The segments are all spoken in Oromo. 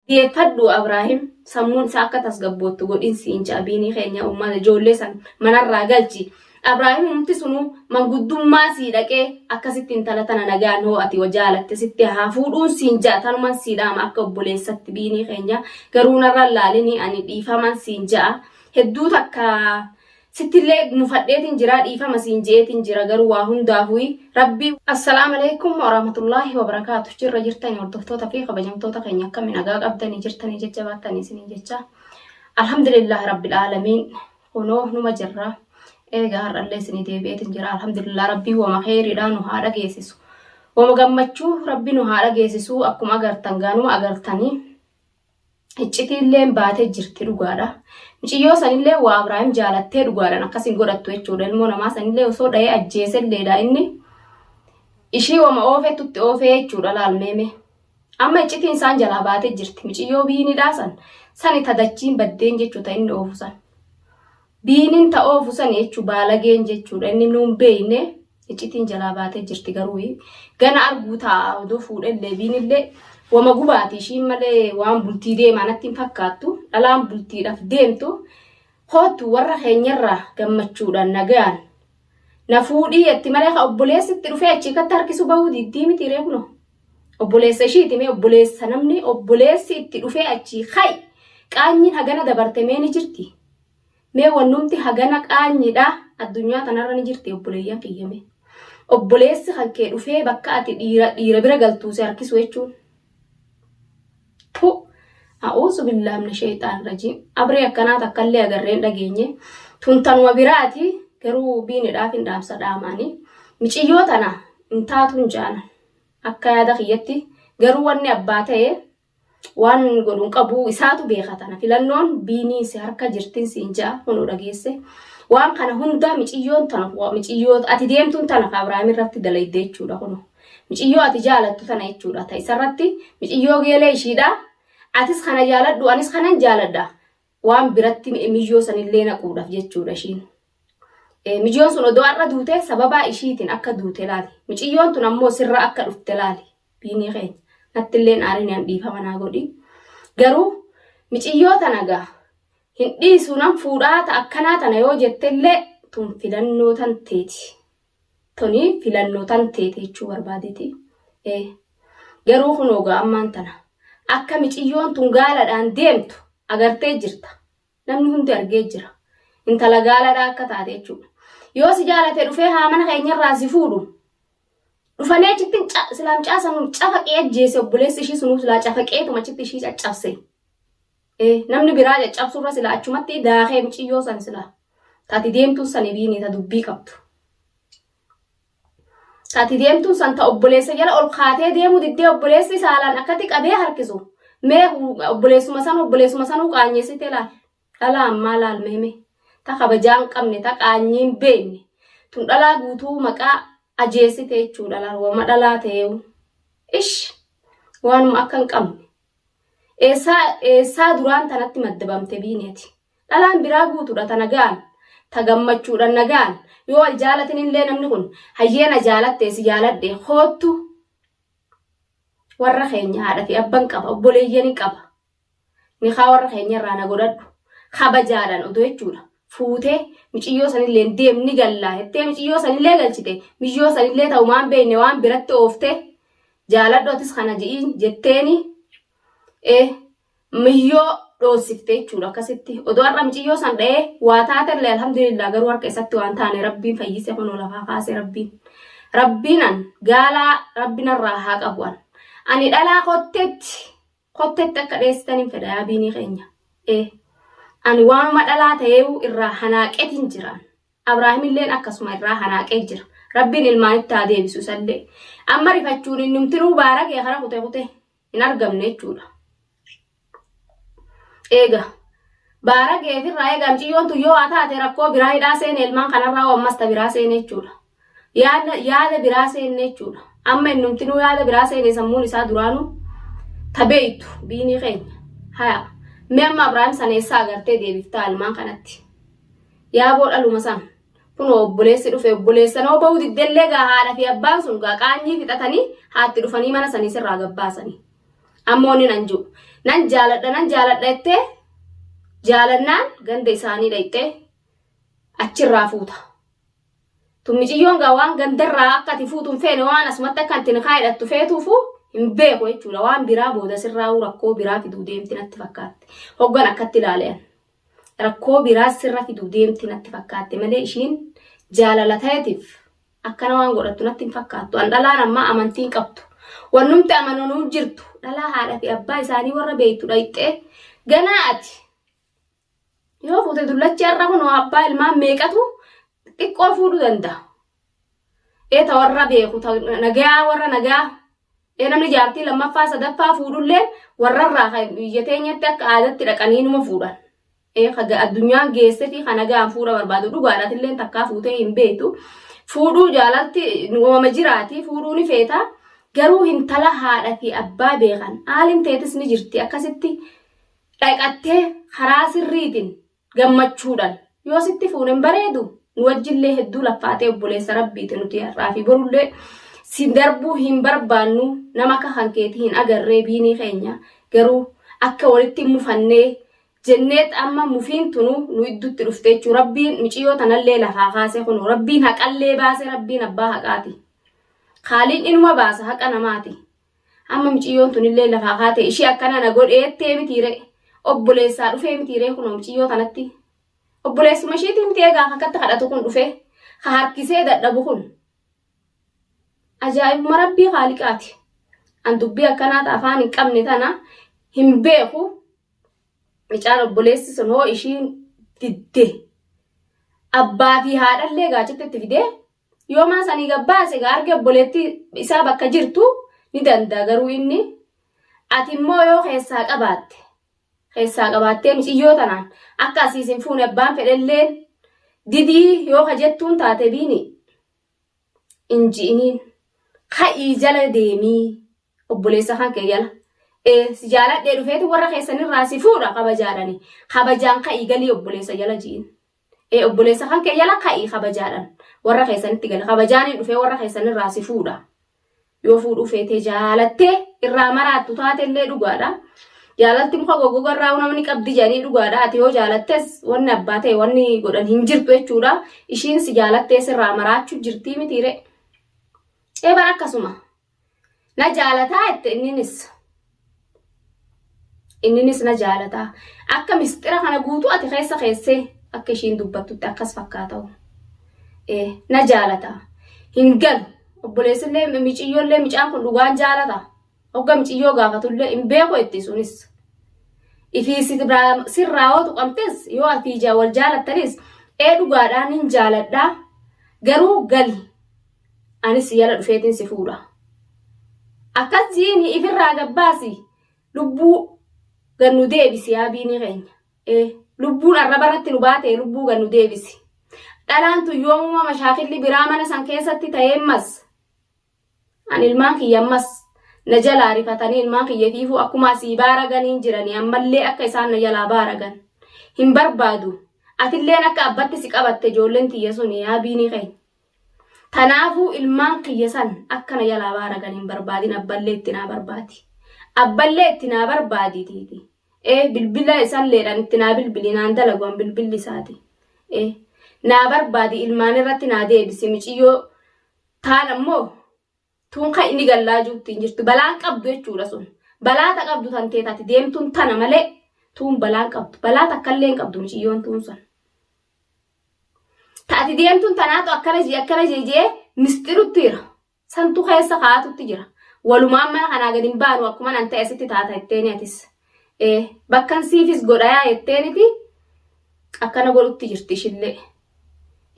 Deeffadhu Abraahim sammuun isaa akka tasgabboottu godhin siin ja'a biinii keenya uummata ijoollee san manarraa galchi. Abraahim umti sunuu manguddummaa sii dhaqee akkasitti intala tana nagaan hoo ati jaalatte sitti haa fuudhuun siin ja'a tanuman sii dhaama akka obboleessatti biinii keenya garuu narra laalini ani dhiifaman siin ja'a hedduu takka Sittillee mufadheetin jira dhiifama siin je'eetin jira garuu waa hundaafuu rabbii. Assalaamu alaikum warahmatullaahi wabarakaatu jirra jirtani hordoftoota fi kabajamtoota keenya akkami nagaa qabdanii jirtanii jajjabaattanii isiniin jecha alhamdulillaahi rabbil aalamiin kunoo numa jirra eegaa har'allee isinii deebi'eetin jira alhamdulillah rabbii wama keeriidhaa nu haa dhageessisu wama gammachuu rabbi nu haa dhageessisu akkuma agartan gaanuma agartanii Iccitiilleen baatee jirti dhugaadha. Miciyyoo sanillee waa Abrahaam jaalattee dhugaadhaan akkas hin godhattu jechuudha. Ilmoo namaa sanillee osoo dha'ee ajjeeselleedha inni. Ishii wama oofetutti oofee jechuudha laalmeeme. Amma iccitiin isaan jalaa baatee jirti. Miciyyoo biinidhaa san. Sani tadachiin baddeen jechuudha inni oofu san. Biinin ta oofu sani jechuu baalageen jechuudha. Inni nuun beeyne iccitiin jalaa baatee jirti garuu gana arguu taa'a odoo fuudhellee biinillee wama gubaati ishiin malee waan bultii deemaa natti hin fakkaattu. Dhalaan bultiidhaaf deemtu koottu warra keenyarraa gammachuudhaan nagayaan na fuudhii jetti malee ka obboleessi itti dhufee achii katti harkisu bahuu diddii miti ree kunoo. Obboleessa ishiiti mee obboleessa namni obboleessi itti dhufee achii ka'i qaanyiin hagana dabarte mee ni jirti. Mee wannumti hagana qaanyiidha addunyaa tanarra ni jirti obboleeyyan kiyya mee. Obboleessi kan kee dhufee bakka ati dhiira dhiira bira galtuu si harkisu jechuun. Tu a'uuzu billaahi mina sheexaan rajiim. Abree akkanaa takkallee agarreen dhageenye. Tun tanuma biraati garuu biinidhaaf hin dhaamsa dhaamaanii. Miciyyoo tana hin taatuun jaanan. Akka yaada kiyyatti garuu wanni abbaa ta'e waan godhu hin qabu isaatu beeka tana filannoon biinii si harka jirtin siin ja'a kunoo dhageesse waan kana hunda miciyyoon tana miciyyoo ati deemtuun tana ka Abrahaam irratti dalayde jechuudha kunoo miciyyoo ati jaalattu tana jechuudha ta isarratti miciyyoo geelee ishiidha atis kana jaaladhu anis kanan jaaladha waan biratti miyyoo sanillee naquudhaaf jechuudha ishiin. Miciyyoon sun odoo har'a duute sababaa ishiitiin akka duute laali. Miciyyoon tun ammoo sirra akka dhufte laali. Biinii keenya. Nattilleen aarini an dhiifama naa godhi. Garuu miciyyoo tana gaa hin dhiisu nan fuudhaa ta akkanaa tana yoo jettellee tun filannoo tan teeti. Tuni filannoo tan teeti jechuu barbaadeti. Garuu kunoo gaa ammaan tana akka miciyyoon tun gaaladhaan deemtu agartee jirta. Namni hundi argee jira. Intala gaaladhaa akka taate jechuudha. Yoo si jaalate dhufee haa mana keenyarraa si fuudhu. Dhufanii achitti silaa mucaa sanuu cafaqee ajjeese obboleessi ishii sunuu silaa cafaqeetuma achitti ishii caccabse. Namni biraa caccabsurra silaa achumatti daakee muciyyoo san silaa. Taati deemtuun sani biini ta dubbii qabdu. Taati deemtuun san ta obboleessa jala ol kaatee deemuu diddee obboleessi saalaan akkatti qabee harkisu. Mee obboleessuma san obboleessuma sanuu qaanyessite laal. Dhalaa ammaa laal meeme. Ta kabajaa hin qabne ta qaanyii hin beekne. Tun dhalaa guutuu maqaa ajeessite jechuudha laal wama dhalaa ta'eewu. Ish waanuma akka hin qabne. Eessaa eessaa duraan tanatti maddabamte biineeti. Dhalaan biraa guutuudha ta nagaan ta gammachuudhaan nagaan yoo wal jaalatin illee namni kun hayyee na jaalatte si jaaladhe koottu warra keenya haadha fi abban qaba obboleeyyan qaba nikaa warra keenya irraa na godhadhu kabajaadhaan odoo jechuudha fuutee miciyyoo sanillee deemni gallaa jettee miciyyoo sanillee galchite miyyoo sanillee ta'umaan beekne waan biratti ooftee jaaladhu atis kana ji'iin jetteeni ee miyyoo dhoosifte jechuudha akkasitti odoo har'a miciyyoo san dha'ee waa taatellee alhamdulillah garuu harka isatti waan taane rabbiin fayyise kunoo lafaa kaase rabbiin rabbiin an gaalaa rabbi narraa haa qabu an ani dhalaa kottetti kottetti akka dheessitan hin fedha yaa biinii keenya ee ani waanuma dhalaa ta'eewu irraa hanaaqetin jiraan Abraahimilleen akkasuma irraa hanaaqee jira. Rabbiin ilmaanitti haa deebisu isallee. Amma rifachuun innumtinuu baaragee kara kute kute hin argamne jechuudha. Eega baaragee ofirraa eega amciyyoon tun yoo haa taate rakkoo biraa hidhaa seene ilmaan kanarraa hoo ammas ta biraa seene jechuudha. Yaada yaada biraa seenne jechuudha. Amma innumtinuu yaada biraa seene sammuun isaa duraanuu ta beeytu biinii keenya. Haya mee amma Abrahaam sana eessaa agartee deebiftaa ilmaan kanatti. Yaaboo dhaluma san. Kunoo obboleessi dhufe obboleessa noo ba'uu diddellee gaa haadha fi abbaan sun gaa qaanyii fixatanii haatti dhufanii mana sanii sirraa gabbaasanii. Ammoo inni nan jiru. Nan jaaladha nan jaaladha jettee jaalannaan ganda isaanii dhayxee achirraa fuuta. Tun miciyyoon gaa waan gandarraa akka ati fuutu hin feene waan asumatti akka ati nikaa hidhattu feetuufu hin beeku jechuudha. Waan biraa booda sirraa rakkoo biraa fiduu deemti natti fakkaatti. Hoggan akkatti ilaalean. Rakkoo biraa sirra fiduu deemti natti fakkaatti malee ishiin jaalala ta'eetiif akkana waan godhattu natti hin fakkaattu. An dhalaan ammaa amantii hin qabdu. Wannumti amananuu jirtu dhalaa haadha fi abbaa isaanii warra beektu dhayxee ganaa ati Yoo fuute dullachi har'a kun abbaa ilmaan meeqatu xiqqoo fuudhuu danda'a. Ee ta warra beeku ta nagayaa warra nagaa. Ee namni jaartii lammaffaa sadaffaa fuudhullee warrarraa kan biyya teenyatti akka aadaatti dhaqanii numa fuudhan. Ee ka addunyaan geesse fi kan nagaan fuudha barbaadu dhugaadhaatillee takkaa fuutee hin beektu. Fuudhuu jaalalti uumama jiraati fuudhuu ni feeta. Garuu hintala haadha fi abbaa beekan haalin teetis ni jirti akkasitti dhaqattee karaa sirriitiin gammachuudhaan yoo sitti fuune hin bareedu nu wajjillee hedduu laffaatee obboleessa rabbiiti nuti har'aa fi borullee si darbuu hin barbaannu nama akka kan keetii hin agarree biinii keenya garuu akka walitti hin mufannee jenneet amma mufiin tunu nu iddutti dhufte jechuu rabbiin miciyoo tanallee lafaa kaase kunu rabbiin haqallee baase rabbiin abbaa haqaati kaaliin inuma baasa haqa namaati Amma miciyyoon tunillee lafaa kaate ishii akkana na godheettee mitiire obboleessaa dhufee mitiire kunoo miciyyoo tanatti obboleessuma ishiitii miti egaa akkatti kadhatu kun dhufee ka harkisee dadhabu kun ajaa'ibuma rabbii kaaliqaati. An dubbii akkanaa ta afaan hin qabne tana hin beeku. Micaan obboleessi sun hoo ishiin didde abbaa fi haadhallee gaachitti itti fidee Yoo mana sanii gad baase gaa arge obboleettii isaa bakka jirtu ni danda'a garuu inni ati immoo yoo keessaa qabaatte keessaa qabaattee miciyyoo tanaan akka asii sin fuune abbaan fedhelleen didii yoo ka jettuun taate biini hin ji'iniin ka'ii jala deemii obboleessa kan kee jala ee si jaaladhee dhufeeti warra keessanirraa si fuudha kabajaadhani kabajaan ka'ii galii obboleessa jala ji'in. Ee obboleessa kan kee jala ka'i kabajaadhaan warra keessanitti gala kabajaaniin dhufee warra keessanirraa si fuudha. Yoo fuudhuu feetee jaalattee irraa maraattu taatellee dhugaadha. Jaalalti muka goggoga irraa namni qabdi jedhanii dhugaadha. Ati yoo jaalattes wanni abbaa ta'e wanni godhan hin jirtu jechuudha. Ishiin si jaalattee sirraa maraachuu jirtii mitiire. Ee bara akkasuma. Na jaalataa jette inninis. Inninis na jaalataa. Akka mistira kana guutuu ati keessa keessee akka ishiin dubbattutti akkas fakkaata'u. Ee na jaalataa. Hin galu. Obboleessillee miciyyoollee micaan kun dhugaan jaalata. Hogga miciyyoo gaafatullee hin beeku itti sunis. Ifii sirraa yoo tuqamtes yoo ati wal jaalattanis ee dhugaadhaan hin jaaladhaa garuu gali. Anis si jala dhufeetiin si fuudha. Akkas jiini ifirraa gabbaasi lubbuu gad nu deebisi yaa biinii keenya. Ee lubbuun arraba irratti nu baate lubbuu gad nu deebisi. Dhalaan tun yoomuma mashaakilli biraa mana san keessatti ta'eemmas. Ani ilmaan kiyya ammas na jalaa rifatanii ilmaan kiyya fiifuu akkuma asii baaraganiin jiranii ammallee akka isaan na jalaa baaragan hin barbaadu. Atilleen akka abbatti si qabatte ijoolleen tiyya suni yaa biinii keenya. Tanaafuu ilmaan kiyya san akka na jalaa baaragan hin barbaadin abballee itti naa barbaadi. Abballee itti naa barbaaditiiti. Ee bilbila isalleedhaan itti naa bilbili naan dalagu an bilbilli isaati. Ee naa barbaadi ilmaan irratti naa deebisi miciyyoo taan ammoo tun kan inni gallaa juutti hin jirtu balaan qabdu jechuudha sun. Balaa ta qabdu tan teetati deemtuun tana malee tuun balaan qabdu balaa takkallee hin qabdu miciyyoon tuun sun. Ta ati deemtuun tanaatu akkana jee akkana jee jee misxirutti jira. Santu keessa kaa'atutti jira. Walumaan mana kanaa gadi hin baanu akkuma nan ta'e sitti taata jetteeni atis. Ee bakkan siifis godhayaa jetteeniti akkana godhutti jirti ishillee.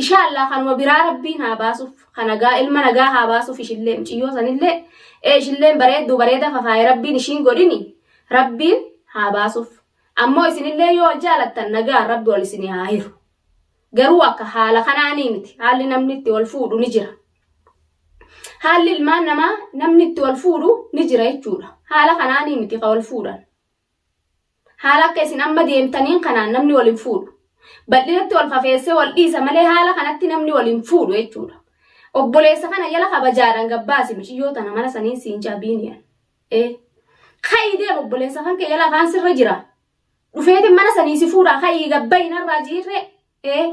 Ishaallaa kanuma biraa rabbiin haa baasuuf ka nagaa ilma nagaa haa baasuuf ishillee muciyyoo sanillee ee ishilleen bareedduu bareeda fafaaye rabbiin ishiin godhini rabbiin haa baasuuf. Ammoo isinillee yoo wal jaalattan nagaan rabbi wal isinii haa hiru. Garuu akka haala kanaanii miti. Haalli namni itti wal fuudhu ni jira. Haalli ilmaan namaa namni itti wal fuudhu ni jira jechuudha. Haala kanaanii miti ka wal fuudhan. Haala akka isin amma deemtaniin kanaan namni wal hin fuudhu. Bal'inatti wal fafeessee wal dhiisa malee haala kanatti namni wal hin fuudhu jechuudha. Obboleessa kana jala kabajaadhaan gabbaasi miciyyoo tana mana saniin siin jabiiniyan. Ee. Ka'ii deem obboleessa kan kee jala afaan sirra jira. Dhufeetiin mana sanii si fuudhaa ka'ii gabbayi narraa jiirree. Ee.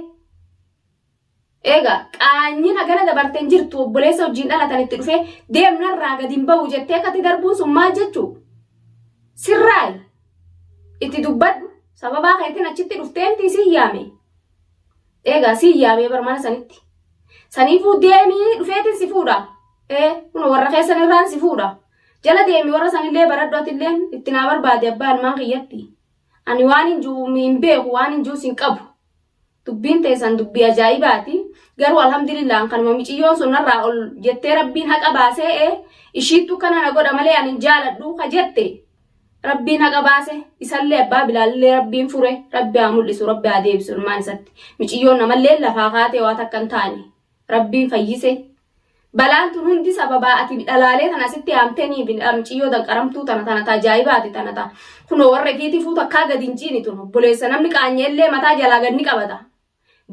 Egaa qaanyiin hagana dabarte hin jirtu obboleessa wajjin dhalatan itti dhufee deem narraa gadi hin ba'u jettee akkatti darbuun sun maal jechuu? Sirraayi. Itti dubbadhu. Sababaa keetiin achitti dhufteemti si yaame. Egaa si yaamee bar mana sanitti. Saniifuu deemii dhufeetiin si fuudha. Ee kun warra keessan irraan si fuudha. Jala deemi warra sanillee baradhu atilleen itti naa barbaade abbaa ilmaan kiyyatti. Ani waan hin jiru hin beeku waan hin jiruus hin qabu. Dubbiin teessan dubbii ajaa'ibaati. Garuu alhamdulillah kanuma miciyyoon sun narraa ol jettee rabbiin haqa baasee ee ishiittu kana na godha malee ani hin jaaladhu ka jette. Rabbiin haqa baase isallee abbaa bilaalillee rabbiin fure rabbi haa mul'isu rabbi haa deebisu ilmaan isatti. Miciyyoon namallee lafaa kaatee waa takka hin taane. Rabbiin fayyise. Balaan tun hundi sababaa ati dhalaalee tana asitti haamtanii miciyyoo danqaramtuu tana tana ta ajaa'ibaati tana ta kunoo warra ifiitifuu takkaa gadi hin ciini tun obboleessa namni qaanyeellee mataa jalaa gad ni qabata.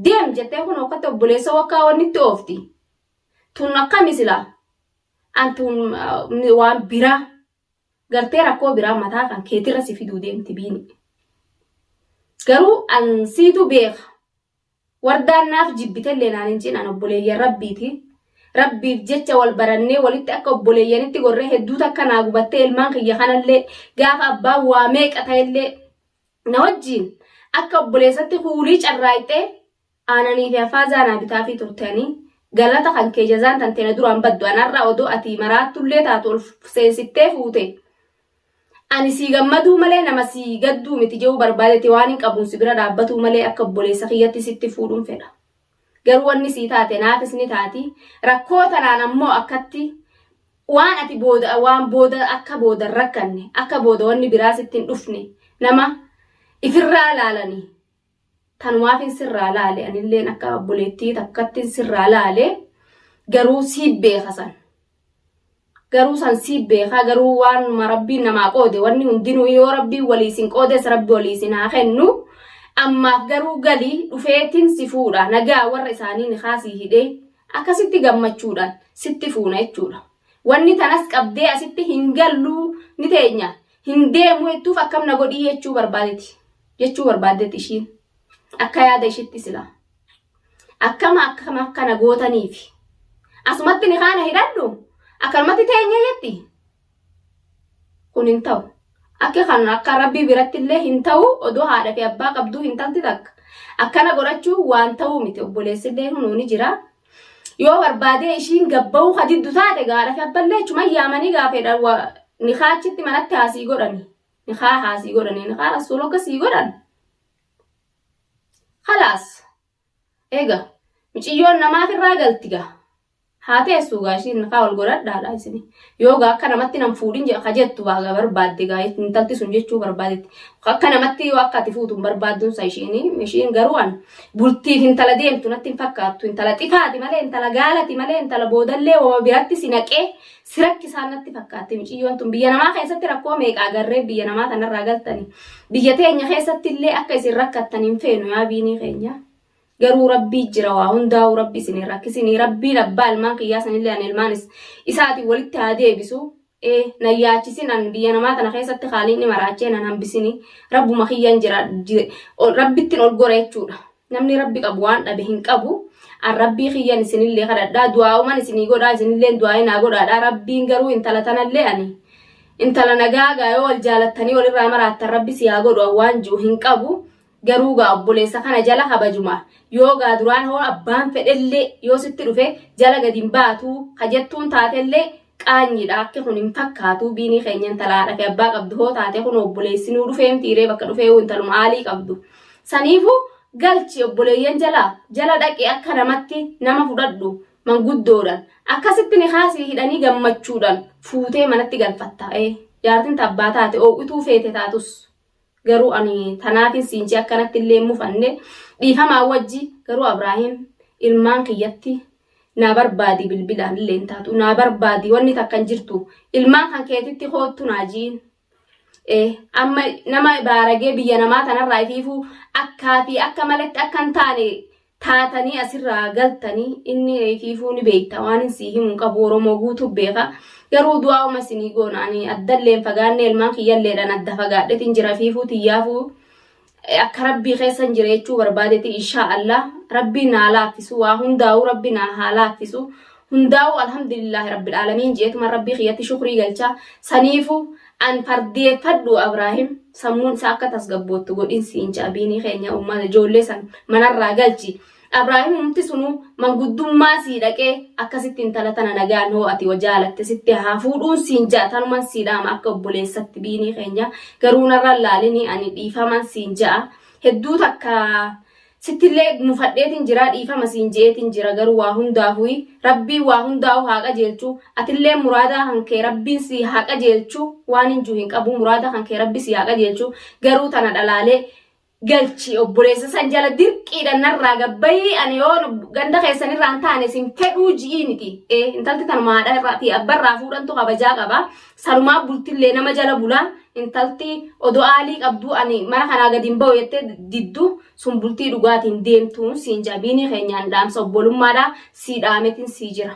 Deem jettee kunoo akkatti obboleessa wakkaa wanni itti oofti. Tun akkami silaa? Antuun waan biraa gartee rakkoo biraa mataa kan keetirra si fiduu deemti biini. Garuu an siitu beeka. Wardaan naaf jibbitellee naan hin ciin an obboleeyyan rabbiiti. Rabbiif jecha wal barannee walitti akka obboleeyyanitti gorree hedduu takka naa gubattee ilmaan kiyya kanallee gaafa abbaan waa meeqa ta'ellee na wajjiin akka obboleessatti kuulii carraaqxee aananii fi hafaazaa naa bitaafii turtanii galata kan kee jazaan tante na duraan baddu anarraa odoo ati maraattullee taatu ol seensittee fuute Ani sii gammaduu malee nama sii gadduu miti je'uu barbaadeti waan hin qabuun si bira dhaabbatuu malee akka obboleessa kiyyatti sitti fuudhuun fedha. Garuu wanni sii taate naafis ni taati. Rakkoo tanaan ammoo akkatti waan ati booda waan booda akka booda hin rakkanne akka booda wanni biraa sitti hin dhufne nama ifirraa laalanii tanumaafin sirraa laale anilleen akka obboleettii takkattin sirraa laale garuu sii beeka san. Garuu san sii beekaa garuu waan rabbiin namaa qoode wanni hundinuu yoo rabbiin walii isin qoodes rabbi walii isin haa kennu. Ammaaf garuu galii dhufeetiin si fuudha nagaa warra isaanii ni kaasii hidhee akkasitti gammachuudhaan sitti fuuna jechuudha. Wanni tanas qabdee asitti hin galluu ni teenya hin deemu jettuuf akkam na godhii jechuu barbaadeti jechuu barbaaddetti ishiin akka yaada ishitti silaa. Akkama akkama akkana gootaniifi. Asumatti ni kaana hidhadhu. Akkanumatti teenya jetti. Kun hin ta'u. Akka kan akka rabbii biratti illee hin ta'u odoo haadha fi abbaa qabduu hin talti takka. Akkana godhachuu waan ta'uu miti obboleessi illee hunuu ni jira. Yoo barbaadee ishiin gabba'uu ka diddu taate gaadha fi abballee achuma yaamanii gaafeedha ni kaachitti manatti haasii godhani. Ni kaa haasii godhani ni kaa rasuula akka sii godhan. Kalaas. Egaa miciyyoon namaaf irraa galti gaa. Haa teessu gaa ishiin kaa wal godhadhaadha isin. Yoo gaa akka namatti nan fuudhin ka jettu gaa barbaadde gaa intalti sun jechuu barbaadetti. Akka namatti yoo akka ati fuutu hin barbaadduun sa ishiin ishiin garuu an bultiif intala deemtu natti hin fakkaattu intala xifaati malee intala gaalati malee intala boodallee wama biratti si naqee si rakkisaan natti fakkaatti miciyyoon tun biyya namaa keessatti rakkoo meeqa agarree biyya namaa tanarraa galtani biyya teenya keessatti illee akka isin rakkattan hin feenu yaa biinii keenya garuu rabbii jira waa hundaa'uu rabbi isin hin rakkisinii rabbiin abbaa ilmaan kiyyaa sanillee ani ilmaan isaatiin walitti haa deebisu ee nan yaachisin an biyya namaa tana keessatti haaliin maraachee nan hambisini rabbuma kiyyan jira rabbittiin ol gora jechuudha. Namni rabbi qabu waan dhabe hin qabu. An rabbii kiyyan isinillee kadhadhaa du'aa'uman isinii godhaa isinillee du'aa'ii naa godhaadha rabbiin garuu intala tanallee ani intala nagaa gaa yoo wal jaalattanii walirraa maraattan rabbi si haa godhu an waan ji'u hin qabu garuu gaa obboleessa kana jala kabajuma yoo gaa duraan hoo abbaan fedhellee yoo sitti dhufe jala gadi hin baatu ka jettuun taatellee qaanyiidha akki kun hin fakkaatu biinii keenya intala haadha fi abbaa qabdu hoo taate kun obboleessinuu dhufeemtiiree bakka dhufee intaluma aalii qabdu saniifu galchi obboleeyyan jala jala dhaqi akka namatti nama fudhadhu manguddoodhaan akkasitti ni kaasii hidhanii gammachuudhaan fuutee manatti galfatta ee jaartin tabbaa taate ooqituu feete taatus garuu ani tanaafin siinchee akkanatti illee hin mufanne dhiifamaa wajji garuu Abraahim ilmaan kiyyatti naa barbaadi bilbilaan illee hin taatu naa barbaadi wanni takka hin jirtu ilmaan kan keetitti koottu naa jiin amma nama baaragee biyya namaa tanarraa ifiifuu akkaa fi akka malatti akka hin taane taatanii asirraa galtanii inni ifiifuu ni beekta waan hin sii himu hin qabu Oromoo guutuu beeka Garuu du'aa'uma isinii goona ani addallee hin fagaanne ilmaan kiyyalleedhaan adda fagaadhetiin jira fiifuu tiyyaafuu akka rabbii keessan jira jechuu barbaadeti inshaa Allah rabbii naa laaffisu waa hundaa'uu rabbi naa haa laaffisu hundaa'uu alhamdulillaahi rabbil aalamiin jeetuma rabbii kiyyatti shukrii galcha saniifu an fardeeffadhu Abraahim sammuun isaa akka tasgabboottu godhin siin cabiinii keenya uummata ijoollee san manarraa galchi Abraahimumti sunuu manguddummaa sii dhaqee akkasitti intala tana nagaan hoo ati wa jaalatte sitti haa fuudhuun siin ja'a tanuman sii dhaama akka obboleessatti biinii keenya garuu narra laalini ani dhiifaman siin ja'a hedduu takka sittillee mufadheetin jira dhiifama siin je'eetin jira garuu waa hundaafuyi rabbiin waa hundaa'u haa qajeelchu atillee muraadaa kan kee rabbiin sii haa qajeelchu waan hin jiru hin qabu muraadaa kan kee rabbi sii haa qajeelchu garuu tana dhalaalee galchi obboleessa san jala dirqiidhaan narraa gabbayii ani yoo ganda keessan irraa hin taane sin fedhuu ji'ii miti. Ee intalti tanuma haadha irraa fi abba irraa fuudhantu kabajaa qaba. Sanumaa bultillee nama jala bulaa intalti odoo aalii qabduu ani mana kanaa gadi hin ba'u jettee diddu sun bultii dhugaatiin deemtuun siin jabiinii keenyaan dhaamsa obbolummaadhaa sii dhaametiin sii jira.